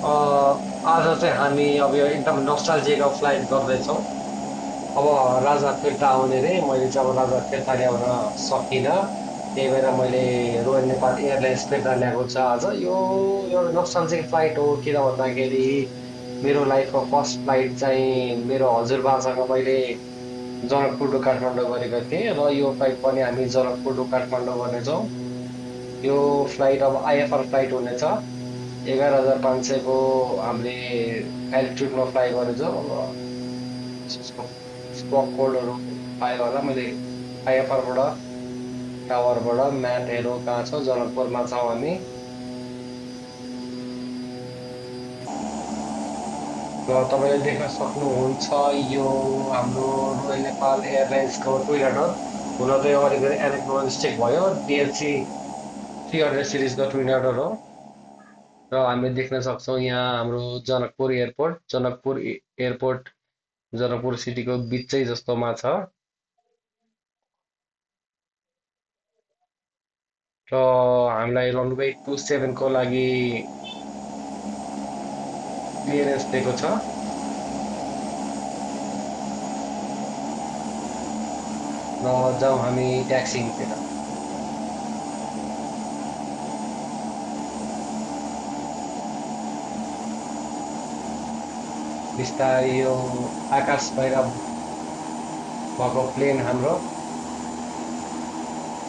आज चाहिँ हामी अब यो एकदम नस्टाल्जियाको फ्लाइट गर्दैछौँ। अब राजा फिर्ता आउने रे मैले चाहिँ अब राजा फिर्ता ल्याउन सकिनँ। त्यही भएर मैले रोयल नेपाल एयरलाइन्स फिर्ता ल्याएको छ आज। यो नस्टाल्जिक फ्लाइट हो, किन भन्दाखेरि मेरो लाइफको फर्स्ट फ्लाइट चाहिँ मेरो हजुरबासँग मैले जनकपुर टु काठमाडौँ गरेको थिएँ र यो फ्लाइट पनि हामी जनकपुर टु काठमाडौँ गर्नेछौँ। यो फ्लाइट अब आइएफआर फ्लाइट हुनेछ। 11,500को हामीले एल्टिट्युडमा फ्लाइ गरेछौँ। अब त्यसको स्पक कोडहरू पायो होला मैले आइएफआरबाट टावरबाट म्याप हेरौँ कहाँ छ, जनकपुरमा छौँ हामी। र तपाईँले देख्न सक्नुहुन्छ यो हाम्रो रोयल नेपाल एयरलाइन्सको ट्विनटर। हुन त यो अलिकति एनाक्रोनिस्टिक भयो, डिएलसी 300 सिरिजको ट्विनटर हो। र हामी देख्न सक्छौँ यहाँ हाम्रो जनकपुर एयरपोर्ट। एयरपोर्ट जनकपुर सिटीको बिचै जस्तोमा छ। र हामीलाई रनवे 27 को लागि क्लियरेन्स दिएको छ। र जाउँ हामी ट्याक्सीतिर। बिस्तारै यो आकाश भैरव भएको प्लेन हाम्रो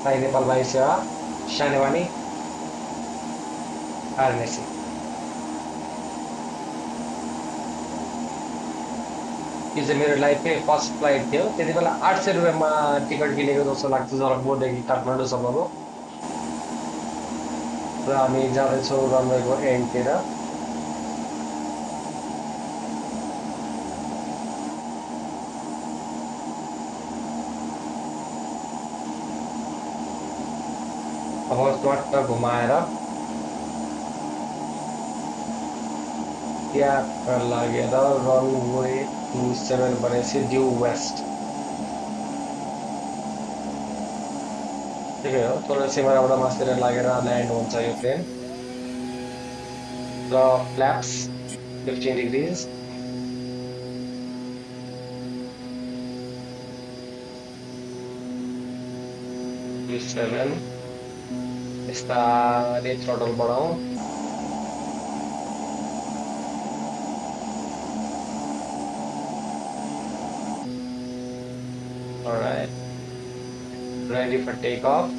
साई नेपाल वायु सेवा सानेवानी आरएनएसी। यो चाहिँ मेरो लाइफकै फर्स्ट फ्लाइट थियो। त्यति बेला 800 रुपियाँमा टिकट किनेको जस्तो लाग्छ जनकपुरदेखि काठमाडौँसम्मको। र हामी जाँदैछौँ रनवेको एन्डतिर। अब चट्ट घुमाएर त्यहाँ लागेर रनवे 27 भनेपछि ड्यू वेस्ट। ठिकै हो, तुलसीमाबाट मास्तिर लागेर ल्यान्ड हुन्छ यो प्लेन। र फ्ल्याप्स 15 डिग्रिज। सेभेन बिस्तारै थ्रोटल बढाउँ। Alright, ready for takeoff.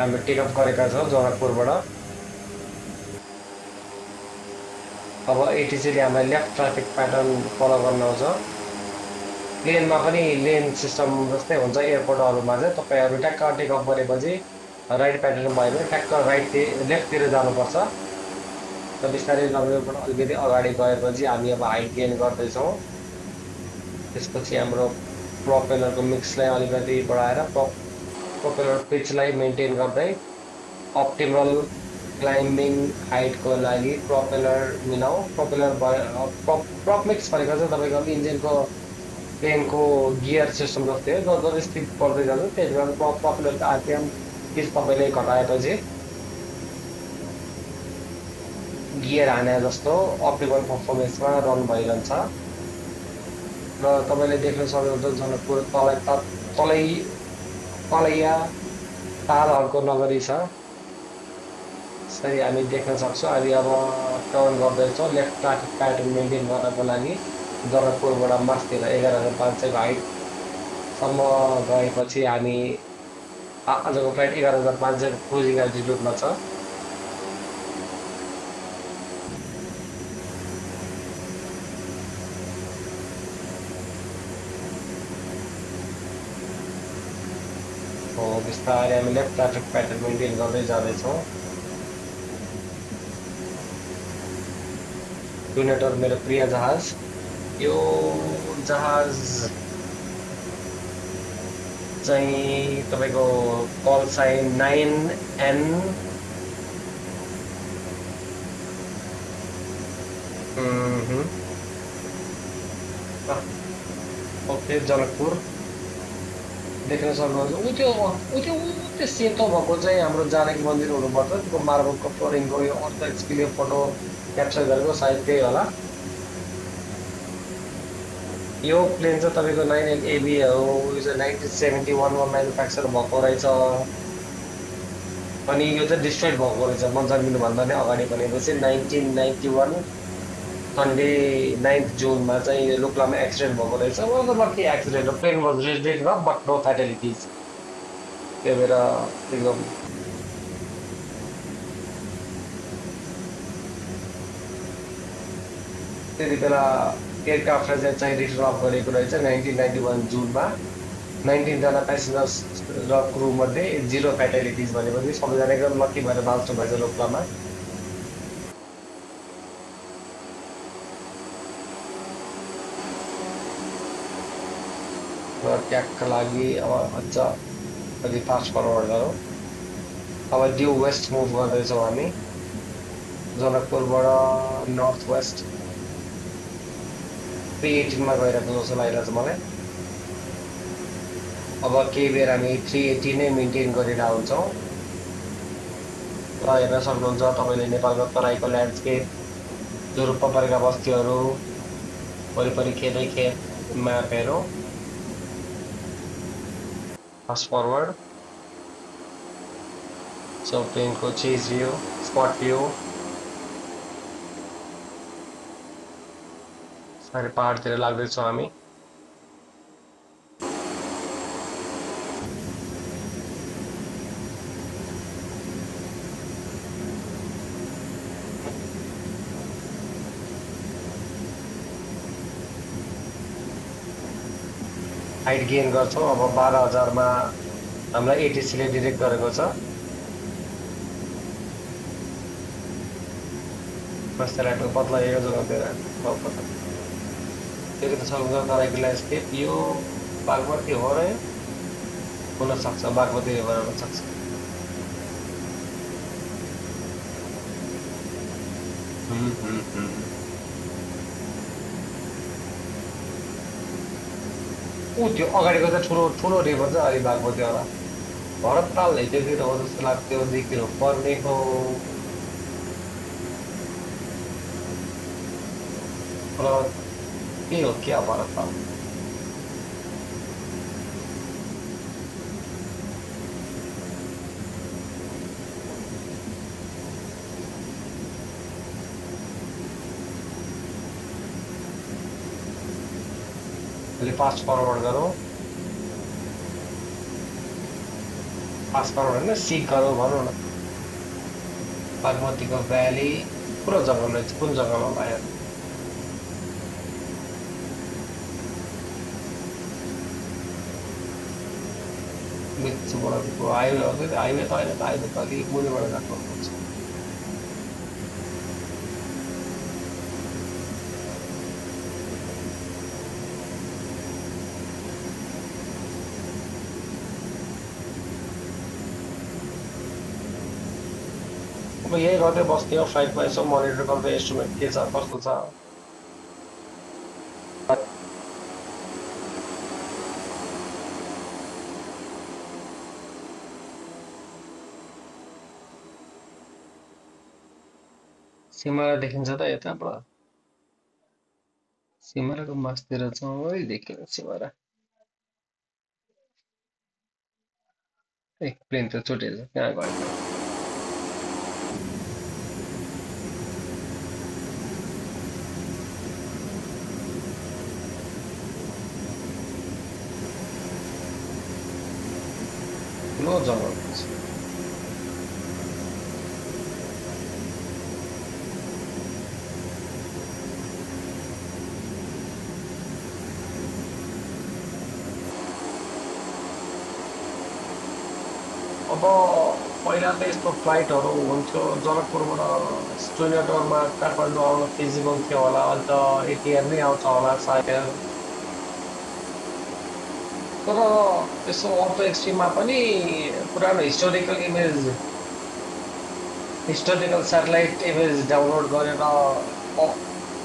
हामी टेकअप गरेका छौँ जनकपुरबाट। अब एटिसीले हामीलाई लेफ्ट ट्राफिक प्याटर्न फलो गर्न आउँछ। प्लेनमा पनि लेन सिस्टम जस्तै हुन्छ एयरपोर्टहरूमा चाहिँ। तपाईँहरू ट्याक्क टेकअप गरेपछि राइट प्याटर्न भयो भने ट्याक्क लेफ्टतिर जानुपर्छ। र बिस्तारै रनवेबाट अलिकति अगाडि गएपछि हामी अब हाइट गेन गर्दैछौँ। त्यसपछि हाम्रो प्रोपेलरको मिक्सलाई अलिकति बढाएर प्रोपेलर पिचलाई मेन्टेन गर्दै अप्टिमल क्लाइम्बिङ हाइटको लागि प्रोपेलर मिलाउँ। प्रप मिक्स भनेको चाहिँ तपाईँको इन्जिनको प्लेनको गियर सिस्टम जस्तै हो। जब स्पिड बढ्दै जान्छ त्यति बेला प्रोपेलरको आरपिएम पिच तपाईँले घटाएपछि गियर हाने जस्तो अप्टिमल पर्फर्मेन्समा रन भइरहन्छ। र तपाईँले देख्न सक्नुहुन्छ जनकपुर तलैया तालहरूको नगरी छ। यसरी हामी देख्न सक्छौँ। हामी अब टर्न गर्दैछौँ लेफ्ट ट्राफिक प्याटर्न मेन्टेन गर्नको लागि। जनकपुरबाट मास्तिर 11,500 हाइटसम्म गएपछि हामी आजको फ्लाइट 11,500 क्रुजिङ एल्टिट्युडमा छ। बिस्तारै हामी लेफ्ट ट्राफिक प्याटर्न मेन्टेन गर्दै जाँदैछौँ। टुनेटर मेरो प्रिय जहाज। यो जहाज चाहिँ तपाईँको call sign 9N okay Janakpur देख्न सक्नुहुन्छ। ऊ त्यो सेतो भएको चाहिँ हाम्रो जानकी मन्दिर हुनुपर्छ। त्यो मार्बलको फ्लोरिङको यो अर्थ एचपीले फोटो क्याप्चर गरेको सायद त्यही होला। यो प्लेन चाहिँ तपाईँको 9N हो। यो चाहिँ 1971मा म्यानुफ्याक्चर भएको रहेछ। अनि यो चाहिँ डिस्ट्रोइड भएको रहेछ म जन्मिनुभन्दा नै अगाडि भनेपछि 1991 सन्डे 9th जुनमा चाहिँ लुक्लामा एक्सिडेन्ट भएको रहेछ। Was a lucky accident. Plane was raided but no fatalities. त्यही भएर एकदम त्यति बेला एयरक्राफ्टलाई चाहिँ रिटर्न अफ गरेको रहेछ 1991 जुनमा। 19जना प्यासेन्जर्स र क्रू मध्ये 0 फ्याटालिटिज भनेपछि सबैजना एकदम लकी भएर बाँच्नु भएछ लोकलामा। र ट्यागका लागि अब अझ अलि फास्ट फरवर्ड गरौँ। अब ड्यु वेस्ट मुभ गर्दैछौँ हामी जनकपुरबाट नर्थ वेस्ट 318मा गइरहेको जस्तो लागिरहेछ मलाई। अब केही बेर हामी 380 नै मेन्टेन गरेर हुन्छौँ। र हेर्न सक्नुहुन्छ तपाईँले नेपालको तराईको ल्यान्डस्केप, जुरुप्प परेका बस्तीहरू, वरिपरि खेतै खेत म्यापहरू। फास्ट फरवर्ड सो प्लेनको चेज भ्यू, स्पट भ्यू, साह्रै पहाडतिर लाग्दैछौँ हामी। हाइट गेन गर्छौँ। अब 12,000मा हामीलाई एटिसीले डिरेक्ट गरेको छ। राइटको पत्ला यो जग्गातिर देख्न सक्नुहुन्छ तराईको ल्यान्डस्केप। यो बागमती हो र हुनसक्छ बागमती रिभर हुनसक्छ। त्यो अगाडिको चाहिँ ठुलो ठुलो रिभर चाहिँ अलि बागमती होला। भरत ताल हिजोतिर हो जस्तो लाग्थ्यो। देखिनु पर्ने हो र के हो क्या भरत ताल। अलि फास्ट फरवर्ड गरौँ। फास्ट फरवर्ड होइन सिक गरौँ भनौँ न। बागमतीको भ्याली पुरो जग्गामा रहेछ। कुन जग्गामा भयो? बिचबाट हाइवे हो कि हाइवे त होइन, हाइवे त अलिक मुनिबाट गएको हुन्छ। अब यही गर्दै बस्थ्यो फ्लाइटमा यसो मोनिटर गर्दै इन्स्ट्रुमेन्ट के छ कस्तो छ। सिमारा देखिन्छ त यताबाट? सिमाराको मासतिर छौँ है। देखियो सिमारा। एक प्लेन त छुटेछ, कहाँ गयो? ठुलो जङ्गल छ। अब पहिला त यस्तो फ्लाइटहरू हुन्थ्यो जनकपुरबाट स्टुडियोमा काठमाडौँ आउन फिजिबल थियो होला, अहिले त एटिआर नै आउँछ होला सायद। तर यसो अटो एक्सट्रिममा पनि पुरानो हिस्टोरिकल सेटेलाइट इमेज डाउनलोड गरेर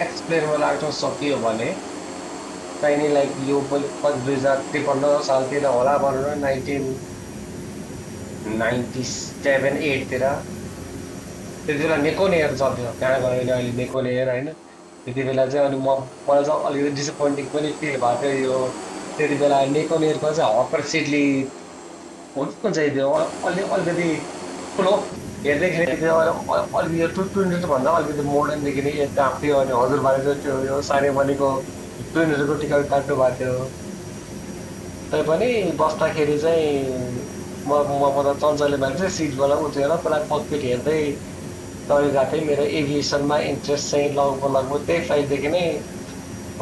एक्सप्लेनमा राख्न सकियो भने चाहिँ नि लाइक यो 2053 सालतिर होला भनौँ न, 1997-8 तिर त्यति बेला मेकोनेयर चल्थ्यो, कहाँ गयो भने अहिले मेकोनेयर होइन। त्यति बेला चाहिँ अनि मलाई चाहिँ अलिकति डिसपोइन्टिङ पनि फिल भएको थियो यो। त्यति बेला मेकोनेयरको चाहिँ हपर सिटली हुन्छ चाहिँ त्यो अलिकति ठुलो हेर्दैखेरि त्यो अलिकति यो 220 भन्दा अलिकति मोडर्नदेखि नै यता थियो। अनि हजुरबाले चाहिँ त्यो यो सारेमनीको 200को टिकट काट्नु भएको थियो। तैपनि बस्दाखेरि चाहिँ म त चञ्चले मान्छे चाहिँ सिटबाट उठेर पहिला ककपिट हेर्दै गरेका थिएँ। मेरो एभिएसनमा इन्ट्रेस्ट चाहिँ लगभग त्यही फ्लाइटदेखि नै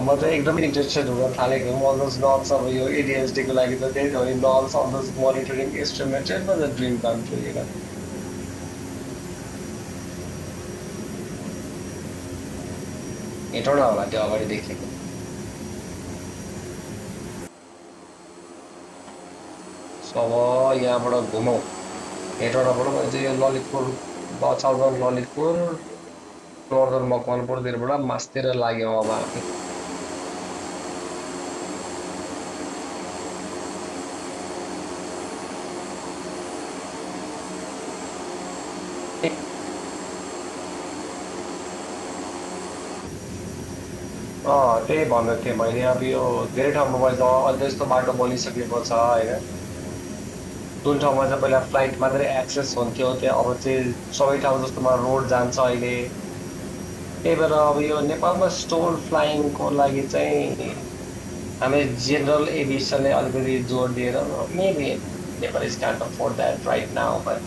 म चाहिँ एकदमै इन्ट्रेस्टेड हुन थालेको। अल दोज नट्स अब यो एडिएसडीको लागि त त्यही हो नि, nuts all those monitoring instrument it was a dream come true you know. Hetauda होला त्यो अगाडि देखेको। अब यहाँबाट घुमौँ हेटौँडाबाट मैले चाहिँ यो ललितपुर साउदर्न ललितपुर नर्दर्न मकवानपुरतिरबाट मास्तिर लाग्यौँ अब हामी। त्यही भन्दै थिएँ मैले, अब यो धेरै ठाउँमा मैले त अहिले त यस्तो बाटो बनिसकेको छ होइन। जुन ठाउँमा चाहिँ पहिला फ्लाइट मात्रै एक्सेस हुन्थ्यो त्यहाँ अब चाहिँ सबै ठाउँ जस्तोमा रोड जान्छ अहिले। त्यही भएर अब यो नेपालमा स्टोल फ्लाइङको लागि चाहिँ हामी जेनरल एभिएसनले अलिकति जोड दिएर maybe Nepal is can't afford that right now, but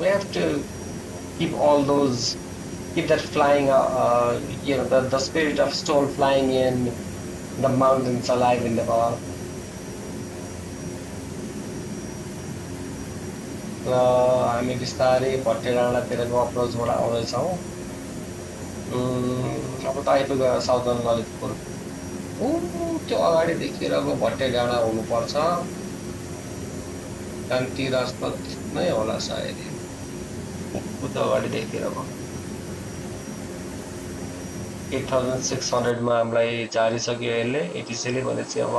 we have to keep all those keep that flying you know the spirit of stole flying in the mountains alive in Nepal. हामी बिस्तारै भट्टे डाँडातिरको अप्रोचबाट आउँदैछौँ। अब त आइपुग्यो southern Lalitpur. त्यो अगाडि देखिरहेको भट्टे डाँडा हुनुपर्छ, शान्ति राजपथ नै होला सायद। उता अगाडि देखिरहेको 8600मा हामीलाई झारिसक्यो यसले एटिसीले भनेपछि अब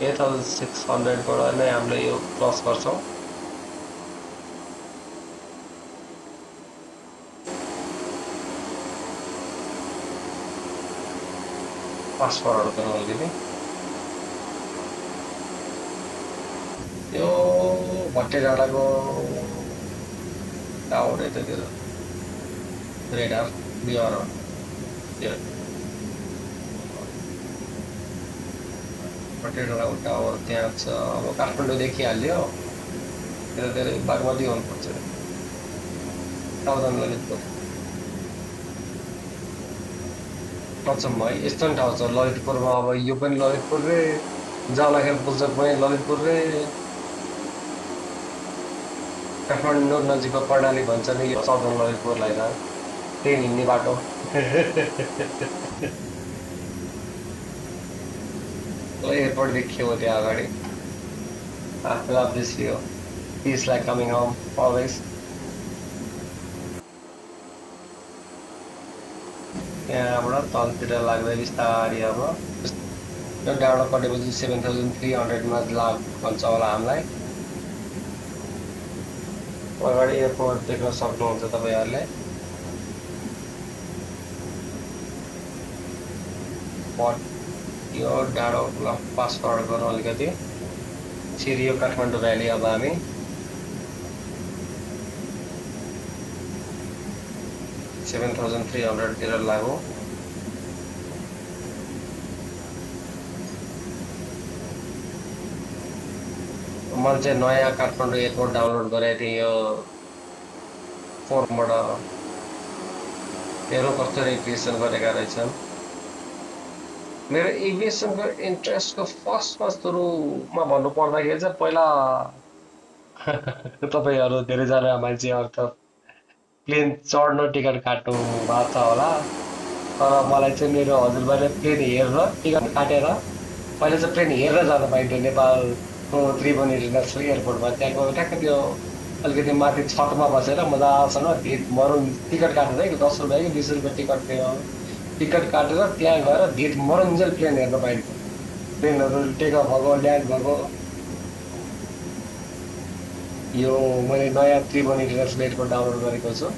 8600बाट नै हामीले यो क्रस गर्छौँ। फास्ट फरवर्ड गर्नु अलिकति यो भट्टे डाँडाको टावर यतातिर रेडार बिहार भट्टे डाँडाको टावर त्यहाँ छ। अब काठमाडौँ देखिहाल्यो, यतातिर बागमती हुनुपर्छ साउदर्न ललितपुर। अचम्म है, यस्तो नि ठाउँ छ ललितपुरमा। अब यो पनि ललितपुर रे, जाँदाखेरि पुस्तक पनि ललितपुर रे। काठमाडौँ नजिकको कर्णाली भन्छ नि यो साउदर्न ललितपुरलाई त, त्यही हिँड्ने बाटो। एयरपोर्ट देखियो त्यहाँ अगाडि। I love this view. Feels like coming home always. यहाँबाट तलतिर लाग्दै बिस्तारै अब यो डाँडा कटेपछि 7300मा भन्छ होला हामीलाई। अगाडि एयरपोर्ट देख्न सक्नुहुन्छ तपाईँहरूले। यो डाँडो पास फरवर्ड गर्नु अलिकति छिरियो काठमाडौँ भ्याली। अब हामी $7,300 लाग्यो। मैले चाहिँ नयाँ काठमाडौँ एयरपोर्ट डाउनलोड गरेको थिएँ यो फोरमबाट। हेरौँ कस्तो एभिएसन गरेका रहेछन्। मेरो एभिएसनको इन्ट्रेस्टको फर्स्टमा सुरुमा भन्नु पर्दाखेरि चाहिँ पहिला तपाईँहरू धेरैजना मान्छेहरू त प्लेन चढ्न टिकट काट्नु भएको छ होला। तर मलाई चाहिँ मेरो हजुरबाले प्लेन हेरेर टिकट काटेर पहिला चाहिँ प्लेन हेरेर जान पाइन्थ्यो नेपालको त्रिभुवन इन्टरनेसनल एयरपोर्टमा। त्यहाँको ट्याक्क त्यो अलिकति माथि छतमा बसेर मजासँग भिड मरुन टिकट काटेर कि 10 रुपियाँ कि 20 रुपियाँ टिकट थियो। टिकट काटेर त्यहाँ गएर भिड मरुन्जेल प्लेन हेर्न पाइन्थ्यो। प्लेनहरू टेक अफ भएको ल्यान्ड भएको। यो मैले नयाँ त्रिभुवन इन्टरनेसनल एयरपोर्ट डाउनलोड गरेको छु।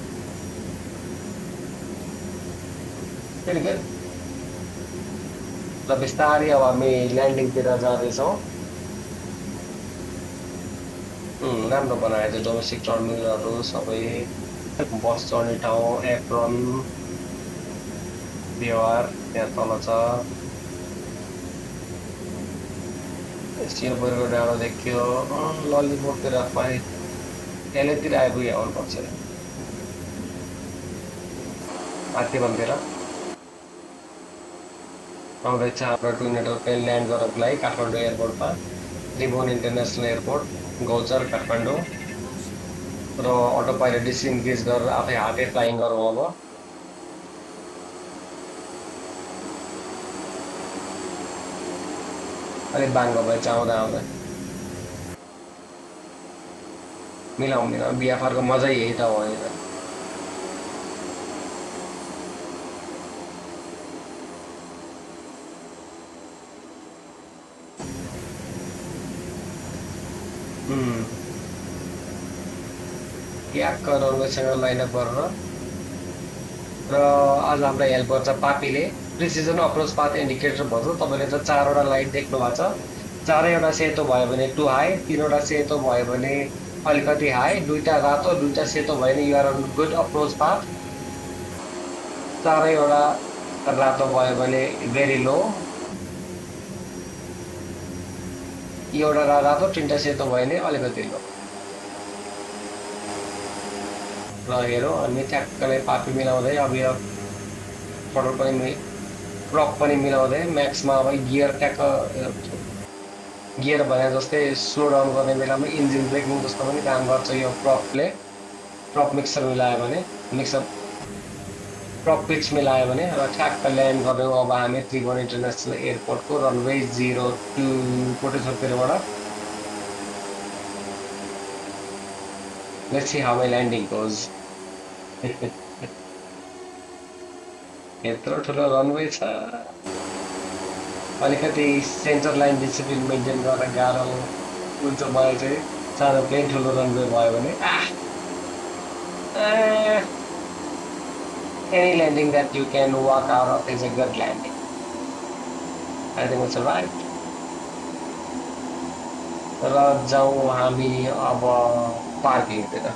फेरि फेरि र बिस्तारै अब हामी ल्यान्डिङतिर जाँदैछौँ। राम्रो बनाएको छ डोमेस्टिक टर्मिनलहरू सबै। बस चढ्ने ठाउँ एप्रोन व्यवहार त्यहाँ तल छ। सिलगढीको डाँडो देखियो। ललितपुरतिर पानी एलएतिर आइपुग्यो आउनुपर्छ हात्तीवनतिर। आउँदैछ हाम्रो ट्विनेटर प्लेन ल्यान्ड गर्नको लागि काठमाडौँ एयरपोर्टमा। Tribhuvan international airport Gauchar Kathmandu. र अटो पाइलट डिसइन्गेज गरेर आफै हातै फ्लाइङ गरौँ अब। अलिक बाङ्गो भएछ आउँदा आउँदा। मिलाउँ मिलाउँ बिएफआरको मजै यही त हो होइन। ट्याक्क रनवेसँग लाइनअप गरेर। र आज हाम्रो हेल्प गर्छ पापीले। प्रिसिजन अप्रोच पाथ इन्डिकेटर भन्छ। तपाईँले त 4वटा लाइट देख्नु भएको छ। 4वटा सेतो भयो भने टु हाई, 3वटा सेतो भयो भने अलिकति हाई, 2टा रातो 2टा सेतो भयो भने you're on good approach path. 4वटा रातो भयो भने भेरी लो। एउटा रातो 3टा सेतो भयो भने अलिकति लो। र हेरौँ अनि ठ्याक्कले पापी मिलाउँदै अब यो थ्रोटल पनि प्रप पनि मिलाउँदै म्याक्समा अब गियर ट्याक्क गियर भने जस्तै स्लो डाउन गर्ने बेलामा इन्जिन ब्रेकिङ जस्तो पनि काम गर्छ यो प्रपले। प्रप मिक्सर मिलायो भने प्रप पिच मिलायो भने र ठ्याक्क ल्यान्ड गर्यौँ अब हामी त्रिभुवन इन्टरनेसनल एयरपोर्टको रनवे 02 कोटेश्वरतिरबाट। Let's see how my landing goes. यत्रो ठुलो रनवे छ। अलिकति सेन्टर लाइन डिसिप्लिन मेन्टेन गरेर गाह्रो हुन्छ मलाई चाहिँ। सानो प्लेन ठुलो रनवे भयो भने any landing that you can walk out of is a good landing. I think it's right. र जाउँ हामी अब पार्किङतिर।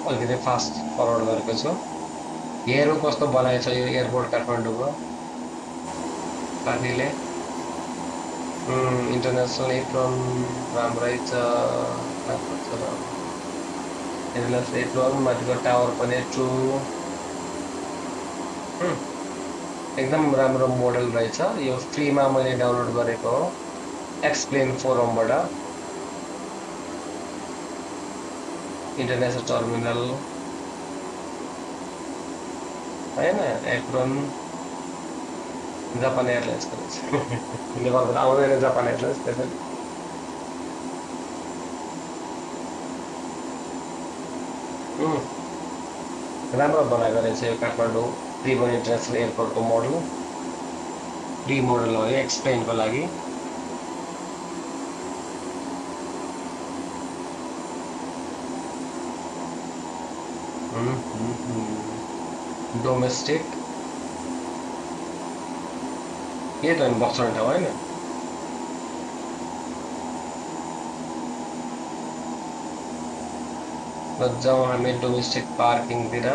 अलिकति फास्ट फरवर्ड गरेको छु। हेरौँ कस्तो बनाएछ यो एयरपोर्ट काठमाडौँको साथीले। इन्टरनेसनल एप्रोन राम्रै छ। इन्टरनेसनल एप्रोन माथिको टावर पनि ट्रु। एकदम राम्रो मोडल रहेछ। यो फ्रीमा मैले डाउनलोड गरेको हो एक्सप्लेन फोरमबाट। इन्टरनेसनल टर्मिनल होइन एप्रोन जापान एयरलाइन्सको रहेछ। नेपालबाट आउँदैन जापान एयरलाइन्स त्यसैले। राम्रो बनाएको रहेछ यो काठमाडौँ त्रिभुवन इन्टरनेसनल एयरपोर्टको मोडल। फ्री मोडल हो यो एक्सप्लेनको लागि। डोमेस्टिक यही त बस्ने ठाउँ होइन। र जाउँ हामी डोमेस्टिक पार्किङतिर।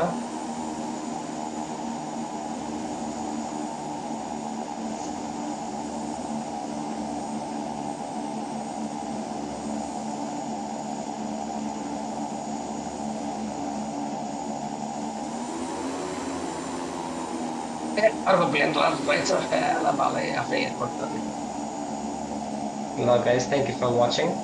ए अर्को प्लेन लन्च भएछ ल भाइ आफै एयरपोर्ट ल guys, thank you for watching.